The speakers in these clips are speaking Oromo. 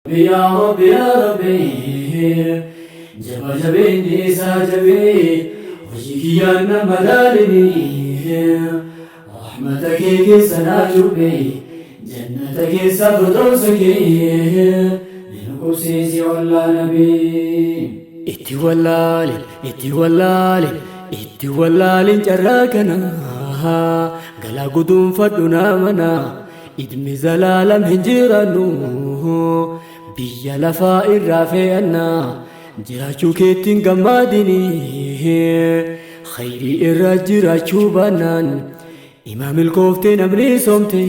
Yaa Rabbi yaa Rabbi jaba jabeenyi isaa jabee hojii kiyyaan nama laalini rahmata kee keessa naa cuuphe jannata keessa firdawsa kee nu qubsiisi ollaa nabii. Itti wallaalin itti wallaalin itti wallaalin carraa kana galaa guduunfadhu naa mana. Idmi zalaalam hin jiraannu biyya lafaa irraa fe'anna jiraachuu keettiin gammaadini khayrii irra jiraachuu baannaan imaa milkooftee namni soomte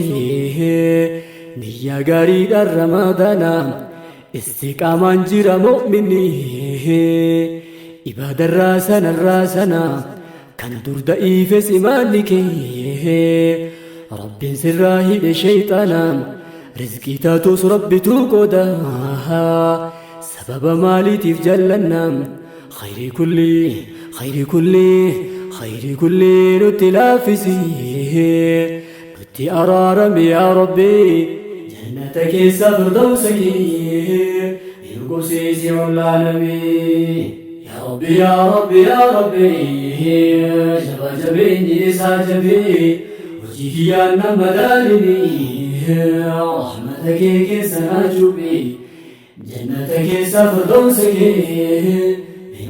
niyyaa gaariidhaan ramadaana istiqaamaan jira mu'minni ibaadarraa sanarraa sana kan dur da'iifes imaanni kee Rabbiin sirraa hidhe shayxaana rizqii taatus Rabbitu qooda sababa maaliitiif jallanna khayrii kullii khayrii kullii khayrii kullii nutti laaffisi nutti araarami yaa Rabbi jannata keessa firdawsa kee nu qubsiisi ollaa nabii. Yaa Rabbi yaa Rabbi yaa Rabbi jaba jabeenyi isaa jabee hojii kiyyaan nama laalini rahmata kee keessa naa cuuphi jannata keessa firdawsa kee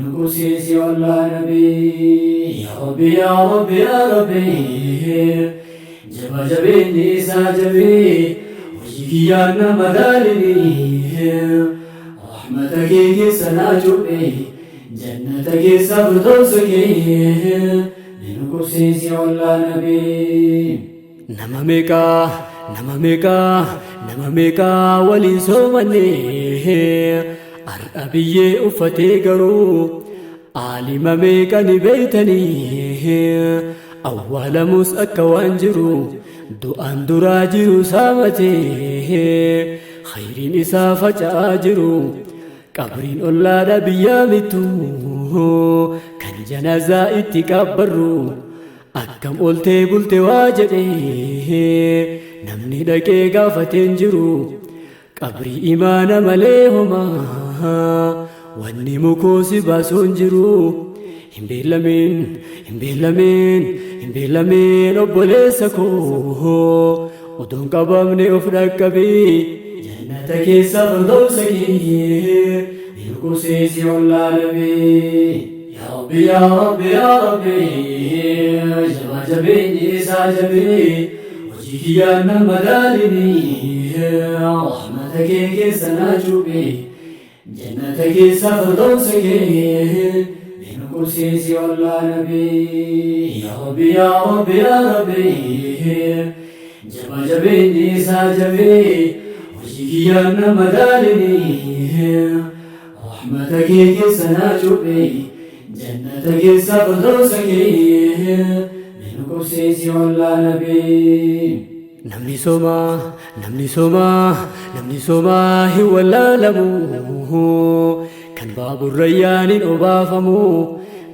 nu qubsiisi ollaa nabii. Yaa Rabbi yaa Rabbi yaa Rabbi jaba jabeenyi isaa jabee hojii kiyyaan nama laalini rahmata kee keessa naa cuuphe jannata keessa firdawsa kee nu qubsiisi ollaa nabii. Nama meeqaa nama meeqaa nama meeqaa waliin soomanne har'a biyyee uffatee garuu aalima meeqa ni beeytanii awwaalamus akka waan jiru du'aan duraa jiru saamatee khayriin isaa faca'aa jiru qabriin ollaadha biyyaa mittu kan janazaa itti qabbarru akkam oltee bulte waa jedhee namni dhaqee gaafateen jiru qabrii imaana malee homaa wanni mukuu si baasuun jiru hin beellamin hin beellamin hin beellamin obboleessa koo odoon qabamne of dhaqqabii jannata keessa firdawsa kee nu qubsiisi ollaa nabii. Yaa Rabbi yaa Rabbi yaa Rabbi jaba jabeenyi isaa jabee hojii kiyyaan nama laalini rahmata kee keessa naa cuuphe jannata keessa firdawsa kee nu qubsiisi ollaa nabii. Yaa Rabbi yaa Rabbi yaa Rabbi jaba jabeenyi isaa jabee hojii kiyyaan nama laalini rahmata kee keessa naa cuuphe jannata keessa firdawsa kee nu qubsiisi ollaa nabii. Namni soomaa namni soomaa namni soomaa hin wallaalamu kan baaburrayyaan hin obaafamu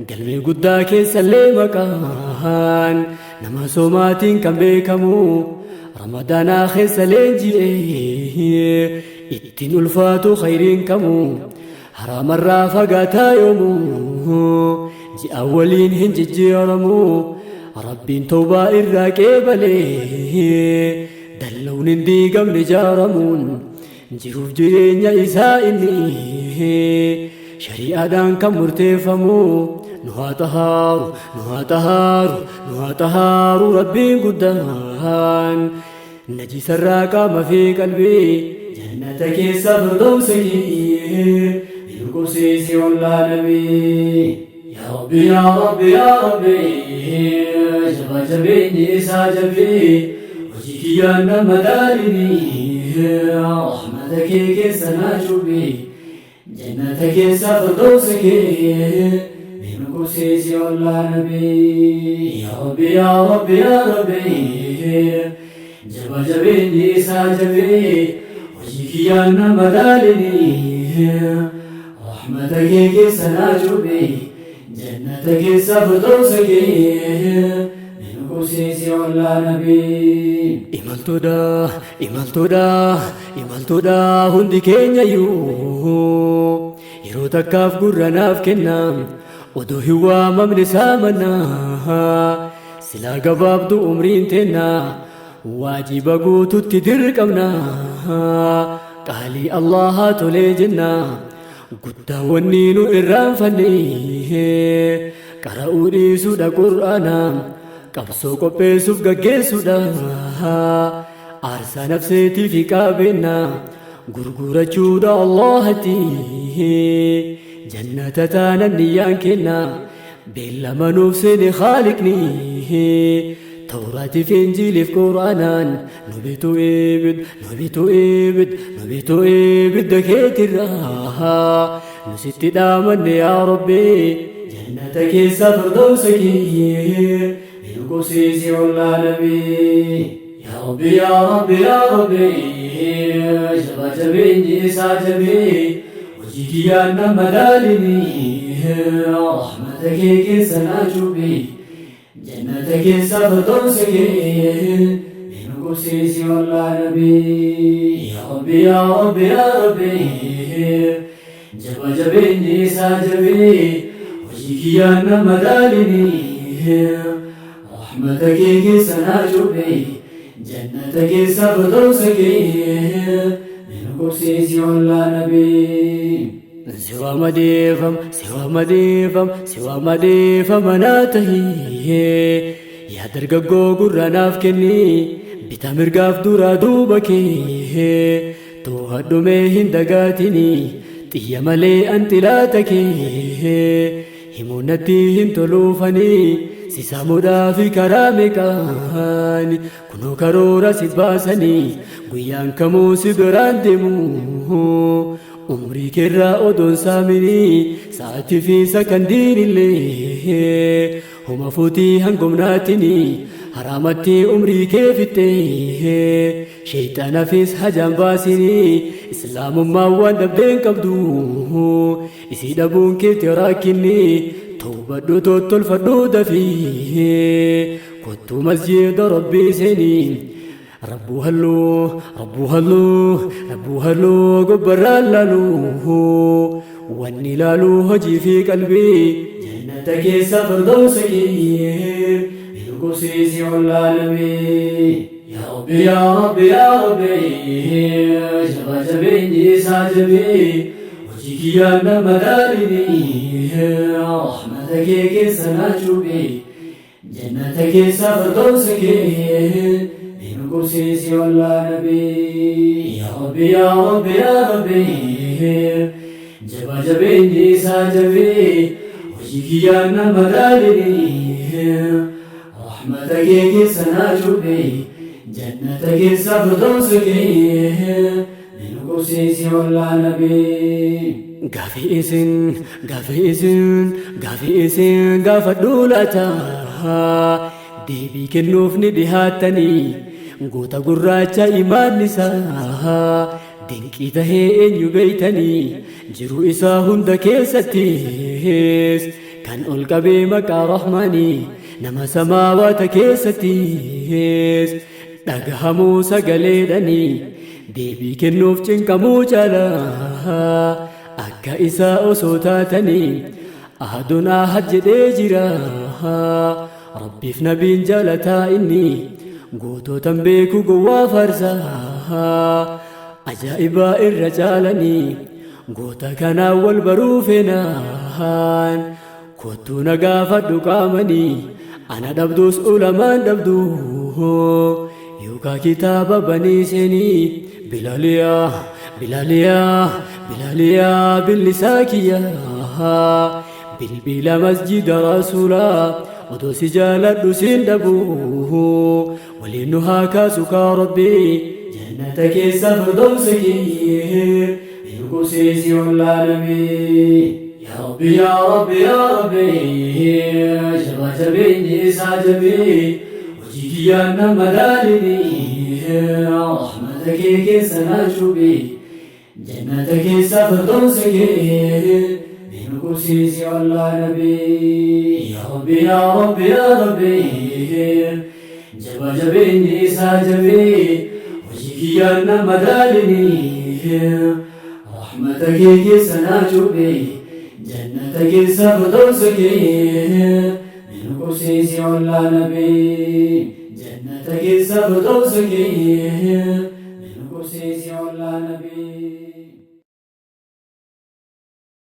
galmee guddaa keessallee maqaan nama soomaatiin kan beekamu ramadaanaa keessa leenji'ee ittiin ulfaatu khayriin kamu haraamarraa fagaataa yoomu ji'a waliin hin jijjiiramu Rabbiin tawbaa irraa qeebalee dallawni hin diigamne ijaaramuun jiruuf jireenya isaa inni shari'aadhaan kan murteeffamu nu haa xahaaru nu haa xahaaru nu haa xahaaru Rabbiin guddaan najisarraa qaama fi qalbii jannata keessa firdawsa kee nu qubsiisi ollaa nabii. Yaa Rabbi yaa Rabbi yaa Rabbi jaba jabeenyi isaa jabee hojii kiyyaan nama laalini rahmata kee keessa naa cuuphe jannata keessa firdawsa kee nu qubsiisi ollaa nabii. Yaa Rabbi yaa Rabbi yaa Rabbi jaba jabeenyi isaa jabee hojii kiyyaan nama laalini rahmata kee keessa naa cuuphe jannata keessa firdawsa kee nu qubsiisi ollaa nabii. Imaltoodha, imaltoodha, imaltoodha hundi keenyayyuu yeroo takkaaf gurra naaf kenna odoo hin waamamne saamana silaa gabaabdu umriin teenna waajiba guututti dirqamna qaalii Allahaa tolee jenna guddaa wanni nu irraanfanne qara'uu dhiisuudha qur'aana qabsoo qopheessuuf gaggeessuudha aarsaa nafseetii fi qabeenya gurgurachuudha Allahatti jannata taanan niyyaan kenna beellama nuuf seene khaaliqni tawraatiif injiiliif qur'aanaan nu bitu ibid nu bitu ibid nu bitu ibidda keetirraa nu sitti dhaamanne yaa rabbi jannata keessa firdawsa kee nu qubsiisi ollaa nabii. Yaa Rabbi yaa Rabbi yaa Rabbi jabaa jabeenyi isaa jabee hojii kiyyaan na madaalini rahmata kee keessa naa cuuphi jannata keessa firdawsa kee nu qubsiisi ollaa nabii. Yaa Rabbi yaa Rabbi yaa Rabbi jabaa jabeenyi isaa jabee hojii kiyyaan na madaalini rahmata kee keessa naa cuuphi jannata keessa firdawsa kee nu qubsiisi ollaa nabii. Siwa madeefam, siwa madeefam, siwa madeefama naa tahii yaa dargaggoo gurra naaf kenni bita mirgaaf duraa duuba kee too'adhumee hin dagaatini xiyya malee an xilaata kee himuun natti hin toluufanii si saamuudhaaf karaa meeqaan kunoo karoora si baasanii guyyaan kamuu si biraan deemu umrii keerraa odoon saaminii sa'aatii fi sakandiin illee homa fuutii hangomnaatinii haraamatti umrii kee fixxee sheeyxaanaafis hajaan baasinii islaamummaa waan dhabdeen qabdu isii dhabuun keetti rakkinni tawbadhu tottolfadhu dafii kottuu masjiida rabbii seenii rabbuu halluu rabbuu halluu rabbuu halluu gubbarraan laaluu wanni laaluu hojii fi qalbii jannata keessa firdawsa kee nu qubsiisi ollaa nabii. Yaa Rabbi yaa Rabbi yaa Rabbi jabaa jabeenyi isaa jabee hojii kiyyaan na madaalini rahmata kee keessa naa cuuphi jannata keessa firdawsa kee nu qubsiisi ollaa nabii. Yaa Rabbi yaa Rabbi yaa Rabbi jabaa jabeenyi isaa jabee hojii kiyyaan na madaalini rahmata kee keessa naa cuuphi jannata keessa firdawsa kee nu qubsiisi ollaa nabii. Gaafii isin gaafii isin gaafii isin gaafadhu laata deebii kennuuf ni dhihaattanii goota gurraacha imaanni isaa dinqii tahee eenyu beeytanii jiruu isaa hunda keessattis kan ol qabee maqaa rahmaanii nama samaawaata keessattis dhagahamuu sagaleedhanii deebii kennuuf cinqamuu caalaa akka isaa osoo taatanii ahaduun ahad jedhee jira rabbiif nabiin jaalataa inni goototan beeku gowwaa faarsaa ajaa'ibaa irra caalanii goota kanaa wal baruu feenaan kottuu na gaafadhu qaamanii ana dhabduus ulamaan dhabdu yookaa kitaaba banii seenii bilaaliyaa bilaaliyaa bilaaliyaa billisaa kiyyaa bilbila masjida rasuulaa odoo si jaaladhu siin dhabu waliin nu haa kaasu kaa rabbii jannata keessa firdawsa kee nu qubsiisi ollaa nabii. Yaa Rabbi yaa Rabbi yaa Rabbi jabaa jabeenyi isaa jabee hojii kiyyaan na madaalini rahmata kee keessa naa cuuphi jannata keessa firdawsa kee nu qubsiisi ollaa nabii. Yaa Rabbi yaa Rabbi yaa Rabbi Jabaa jabeenyi isaa jabee hojii kiyyaan na madaalini. Rahmata kee keessa naa cuuphee jannata keessa firdawsa kee nu qubsiisi ollaa nabii. Jannata keessa firdawsa kee nu qubsiisi ollaa nabii.